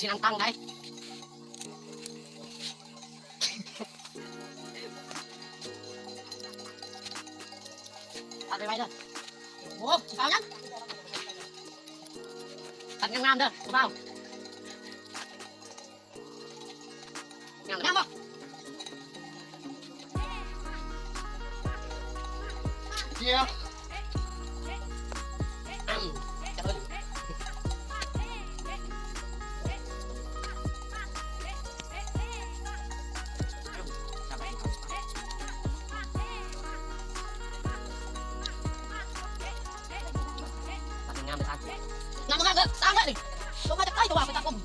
ຊິນັ່ງຕັ້ງໄດ໋. ຕັດໄວໆເດີ. ໂອ້ ເອົາຫຍັງ? ຕັດງາມໆເດີຜູ້ບ່າວ. ງາມບໍ່? ເຈຍ ອືມ ຈະເອີ້ນ ງາມບໍ່ງາມເດີ ສ້າງເດີນີ້ ລົງມາຈາກໃສກໍວ່າໄປຕັດຜົມ.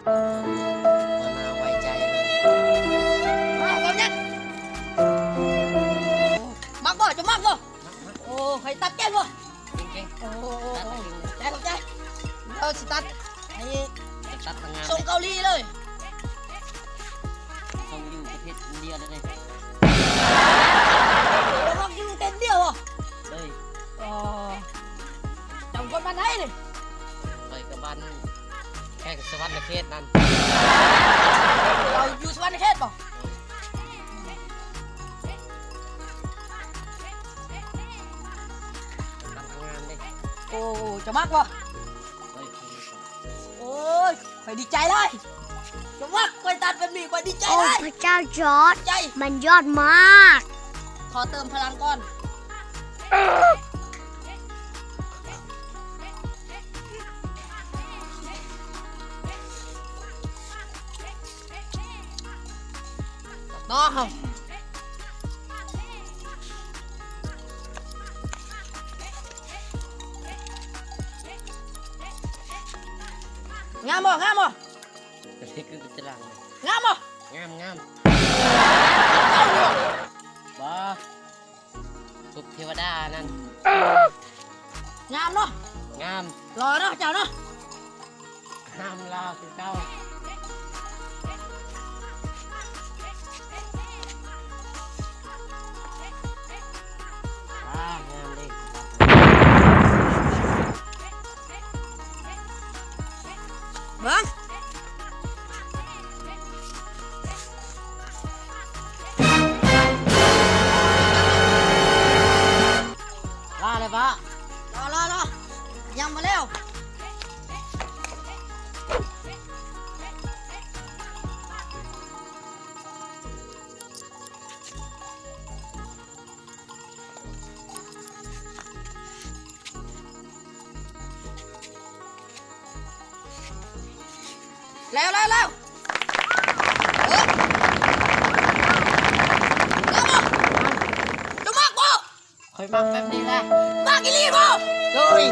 ບໍ່ໜ້າໄວ້ໃຈເລີຍ. ມັກບໍ່? ເຈົ້າມັກບໍ່? ໂອ້ ໃຫ້ຕັດເກັ່ງບໍ່? ເກັ່ງໆ. ໂອ້ ຂອບໃຈ ຂອບໃຈ. ດຽວຊິຕັດໃຫ້ ຈະຕັດທາງງານ ສົ່ງເກົາຫຼີເລີຍ. ສົ່ງຢູ່ປະເທດອິນເດຍເລີຍ. ເຈົ້າມັກຢູ່ປະເທດອິນເດຍບໍ່? ເລີຍ. ອໍ ເຈົ້າຄົນບ້ານໃດນີ້? ຂ້ອຍກໍບ້ານແຂວງສະຫວັນນະເຂດນັ້ນ. ເຈົ້າຢູ່ສະຫວັນນະເຂດບໍ່? ໂອ້ ເຈົ້າມັກບໍ່? ໂອ້ຍ ຂ້ອຍດີໃຈຫຼາຍ. ເຈົ້າມັກ ຂ້ອຍຕັດແບບນີ້ ຂ້ອຍດີໃຈຫຼາຍ. ໂອ້ ພະເຈົ້າຈອດ ໃຈ ມັນຍອດມາກ. ຂໍເຕີມພະລັງກ່ອນ. ຕໍ່ເຮົາ ງາມບໍ່? ງາມບໍ່? ນີ້ຄືຕາລາງ ງາມບໍ່? ງາມ ງາມ. ເຈົ້າຢູ່ບໍ່? ບໍ່. ຮູບເທວະດານັ້ນ ງາມເນາະ. ງາມ. ຫຼໍ່ເນາະເຈົ້າເນາະ. ງາມຫຼໍ່ຄືເກົ່າ. ອາ ງາມເດ້. ເບິ່ງ ລາແລ້ວປະ ລໍໆໆ ຍັງບໍ່ແລ້ວ. ແລ້ວ ແລ້ວ ແລ້ວ ເອີ ງາມບໍ່? ເຈົ້າມັກບໍ່? ຂ້ອຍມັກແບບນີ້ແຫຼະ. ມັກອີ່ຫຼີບໍ່? ໂດຍ.